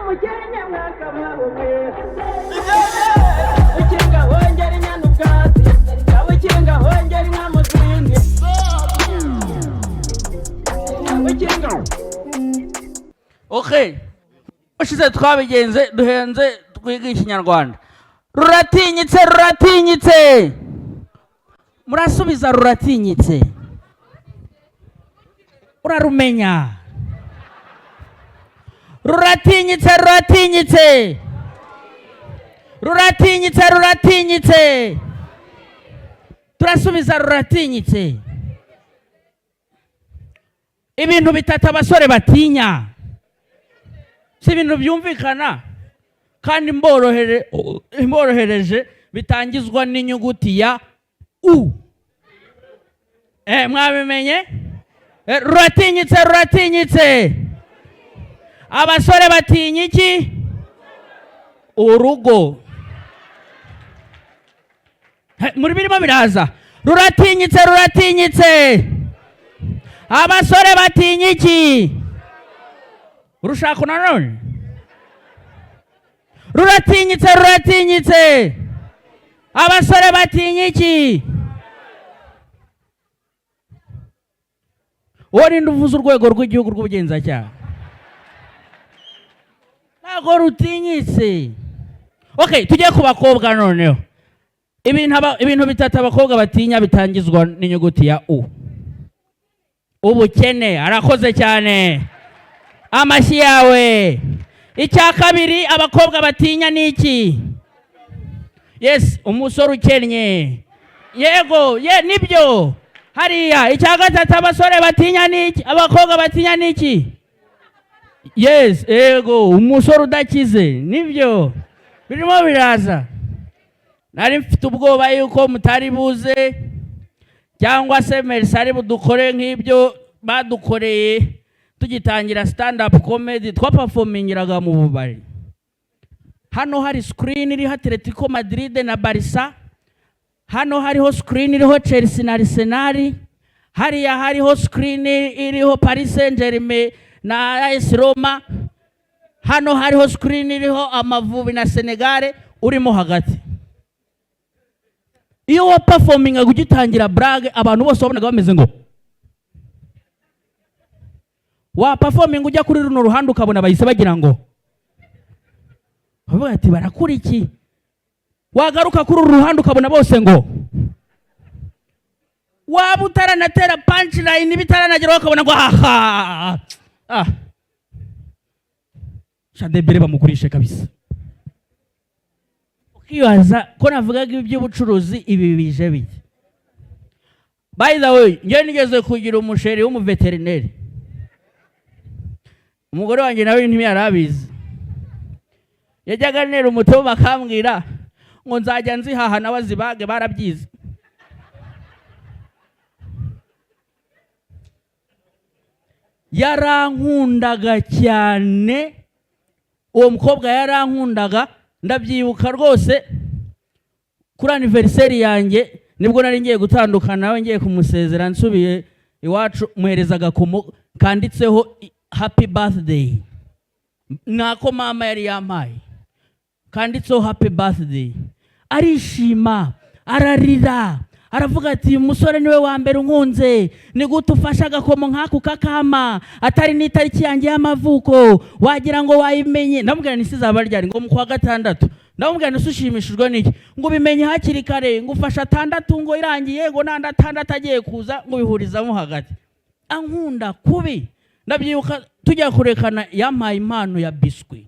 Umukenke mwakabaho mwe. Ukinga hongera inyana ubwatsi, ukinga hongera inka mu zindi, ukinga. Okay, ushize twabigenze duhenze twiga Ikinyarwanda. Ruratinyitse, ruratinyitse. Murasubiza ruratinyitse. Urarumenya. Ruratinyitse, ruratinyitse, ruratinyitse, ruratinyitse. Turasubiza ruratinyitse. Ibintu bitatu abasore batinya, si ibintu byumvikana kandi mborohereje, bitangizwa n'inyuguti ya U. Mwabimenye? Ruratinyitse, ruratinyitse. Abasore batinya iki? Urugo. Muri birimo biraza. Ruratinyitse, ruratinyitse. Abasore batinya iki? Urushako. Nanone ruratinyitse, ruratinyitse. Abasore batinya iki? Uwo ninde uvuze urwego rw'Igihugu rw'Ubugenzacyaha? Ntabwo rutinyitse. Okay, tujye ku bakobwa noneho. Ibintu bitatu abakobwa batinya bitangizwa n'inyuguti ya U. Ubukene. Arakoze cyane, amashyi yawe. Icya kabiri abakobwa batinya ni iki? Yes, umusore ukennye. Yego ye, nibyo hariya. Icya gatatu abasore batinya ni iki? Abakobwa batinya ni iki? Yes, yego, umusore udakize. Nibyo, birimo biraza. Nari mfite ubwoba yuko mutari buze, cyangwa se Merisi ari budukore nk'ibyo badukoreye tugitangira stand up comedy. Twaperformingiraga mu bubari, hano hari screen iriho Atletico Madrid na Barca, hano hariho screen iriho Chelsea na Arsenal, hariya hariho screen iriho Paris Saint Germain na AS Roma, hano hariho screen iriho Amavubi na Senegal. Urimo hagati, iyo waperformingaga ugitangira blague, abantu bose wabonaga bameze ngo waperforminga ujya kuri runo ruhande, ukabona bahise bagira ngo, bavuga ati: "Barakora iki?" Wagaruka kuri uru ruhande, ukabona bose ngo, waba utaranatera punchline bitaranageraho, ukabona ngo haha, ah, shadebere bamugurishe kabisa. Ukibaza ko navugaga iby'ubucuruzi, ibi bije bite? By the way, njyewe nigeze kugira umuchéri w'umuveterineri. Umugore wanjye nawe ntiyari abizi. Yajyaga anera umutobe, bakambwira ngo nzajya nzihaha nawe azibage, barabyize. Yarankundaga cyane uwo mukobwa, yarankundaga. Ndabyibuka rwose, kuri anniversaire yanjye nibwo nari ngiye gutandukana nawe, ngiye kumusezera nsubiye iwacu, muhereza agakomo kanditseho "Happy birthday", nako mama yari yampaye, kanditseho "Happy birthday". Arishima, ararira, aravuga ati: "Uyu musore niwe wa mbere unkunze. Ni gute ufashe agakomo nk'ako kakama atari n'itariki yanjye y'amavuko? Wagira ngo wayimenye." Ndamubwira nti: "Izaba ryari?" Ngo: "Mu kwa gatandatu." Ndamubwira nti: "Ushimishijwe n'iki?" Ngo: "Ubimenye hakiri kare." Ngo ufashe atandatu ngo irangiye, ngo n'andi atandatu agiye kuza, ngo bihurizamo hagati. Ankunda kubi. Ndabyibuka tujya kurekana, yampaye impano ya biscuit,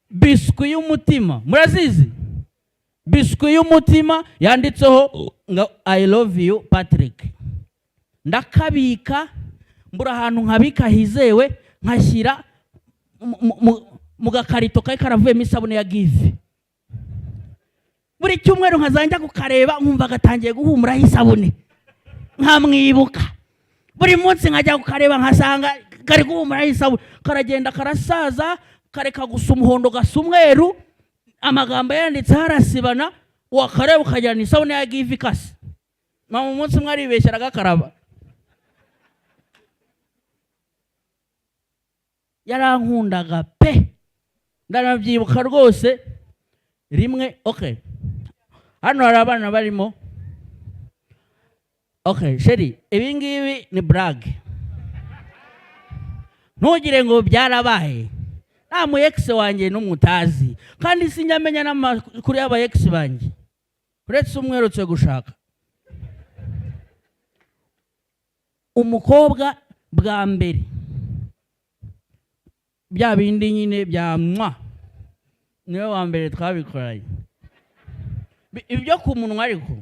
biscuit y'umutima. Murazizi biscuit y'umutima yanditseho ngo "I love you, Patrick". Ndakabika, mbura ahantu nkabika hizewe, nkashyira mu gakarito kari karavuyemo isabune ya Giv. Buri cyumweru nkazajya kukareba, nkumva gatangiye guhumuraho isabune, nkamwibuka. Buri munsi nkajya kukareba, nkasanga kari guhumuraho isabune. Karagenda karasaza, kareka gusa umuhondo, gasa umweru, amagambo yanditseho arasibana, wakareba ukagira ni isabune ya Giv ikase. Mama umunsi umwe aribeshya, aragakaraba. Yarankundaga pe. Ndanabyibuka rwose rimwe. Okay, hano hari abana barimo. Okay chérie, ibi ngibi ni blague, ntugire ngo byarabaye. Nta mu ex wanjye n'umwe utazi, kandi sinjyamenya n'amakuru y'aba ex banjye uretse umwe uherutse gushaka. Umukobwa bwa mbere, bya bindi nyine bya mwa, niwe wa mbere twabikoranye. Ibyo ku munwa. Ariko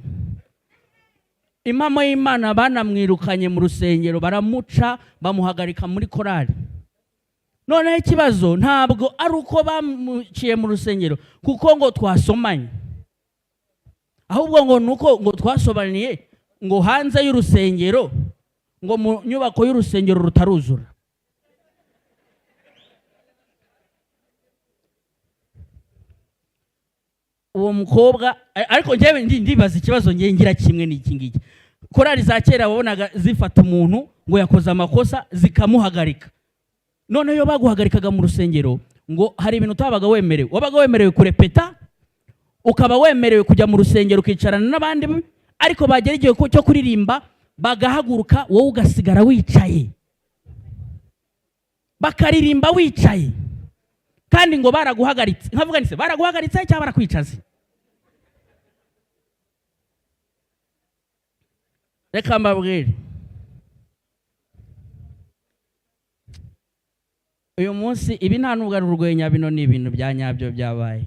impamo y'Imana, banamwirukanye mu rusengero, baramuca, bamuhagarika muri korali. Noneho ikibazo ntabwo ari uko bamuciye mu rusengero kuko ngo twasomanye, ahubwo ngo ni uko ngo twasobaniye ngo hanze y'urusengero, ngo mu nyubako y'urusengero rutaruzura. Uwo mukobwa ariko njyewe ndibaza ikibazo ngiye ngira kimwe n'iki ngiki: korali za kera wabonaga zifata umuntu ngo yakoze amakosa zikamuhagarika. Noneho iyo baguhagarikaga mu rusengero, ngo hari ibintu utabaga wemerewe. Wabaga wemerewe kurepeta, ukaba wemerewe kujya mu rusengero ukicarana n'abandi, ariko bagera igihe cyo kuririmba bagahaguruka, wowe ugasigara wicaye, bakaririmba wicaye, kandi ngo baraguhagaritse. Nkavuga nti se baraguhagaritse cyangwa barakwicaze? Reka mbabwire, uyu munsi ibi nta nubwo ari urwenya, bino ni ibintu bya nyabyo byabaye.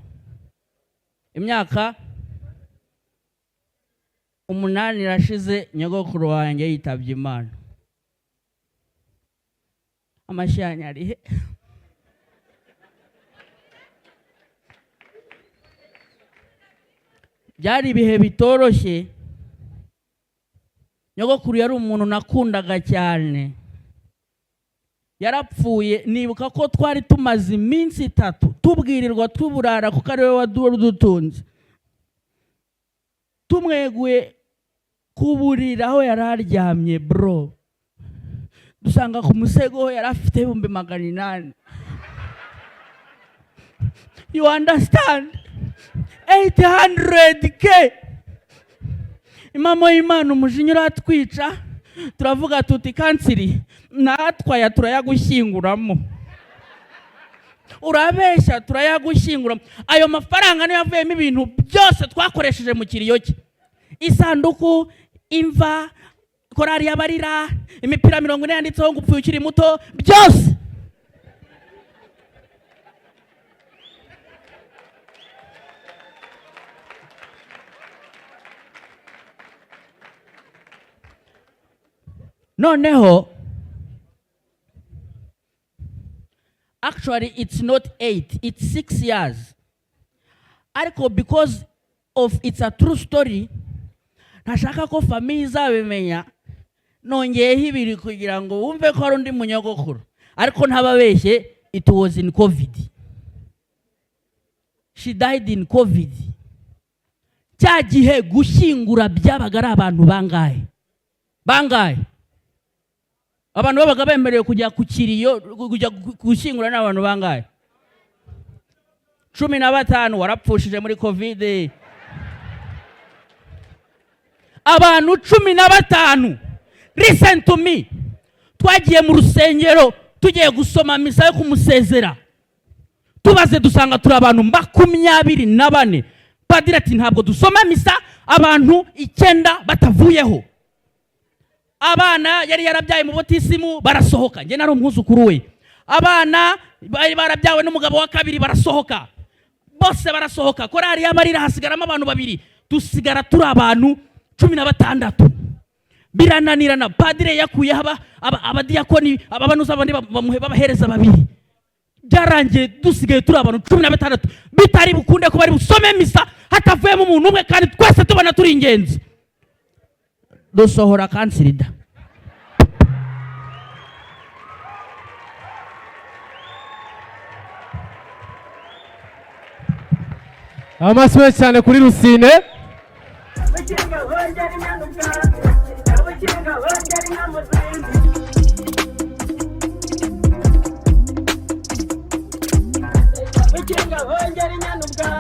Imyaka 8 irashize nyogokuru wanjye yitabye Imana. Amashyi yanyu ari he? Byari ibihe bitoroshye. Nyogokuru yari umuntu nakundaga cyane. Yarapfuye, nibuka ko twari tumaze iminsi 3 tubwirirwa tuburara, kuko ari we wari udutunze. Tumweguye ku buriri aho yari aryamye, bro, dusanga ku musego yari afite 800,000. You understand? 800K. Impamo y'Imana, umujinya uratwica, turavuga tuti: "Kansiri, natwe aya turayagushyinguramo. Urabeshya, turayagushyinguramo." Ayo mafaranga niyo yavuyemo ibintu byose twakoresheje mu kiriyo cye: isanduku, imva, korari y'abarira, imipira 40 yanditseho ngo "Upfuye ukiri muto", byose. Noneho actually it's not 8, it's 6 years, ariko because of it's a true story, ntashaka ko famille izabimenya, nongeyeho 2 kugira ngo wumve ko hari undi munyogokuru. Ariko ntababeshye, it was in COVID. She died in COVID. Cya gihe gushyingura byabaga ari abantu bangahe? Bangahe? Abantu babaga bemerewe kujya ku kiriyo, kujya gushyingura ni abantu bangahe? 15. Warapfushije muri COVID. Abantu 15. Listen to me, twagiye mu rusengero tugiye gusoma misa yo kumusezera, tubaze dusanga turi abantu 24. Padiri ati: "Ntabwo dusoma misa abantu 9 batavuyeho." Abana yari yarabyaye mu butisimu barasohoka, njye nari umwuzukuru we. Abana bari barabyawe n'umugabo wa kabiri barasohoka, bose barasohoka. Korari y'amarira hasigaramo abantu babiri, dusigara turi abantu 16. Birananirana. Padire yakuyeho abadiyakoni, ababanuza abandi bamuhe babahereza babiri. Byarangiye dusigaye turi abantu 16, bitari bukunde ko bari busome misa hatavuyemo umuntu umwe, kandi twese tubona turi ingenzi. Dusohora kansirida. Amashyi menshi cyane kuri Rusine. Abakinga bongera inyana ubwami, abakinga bongera inka mu zindi. Bongera inyana ubwanwa.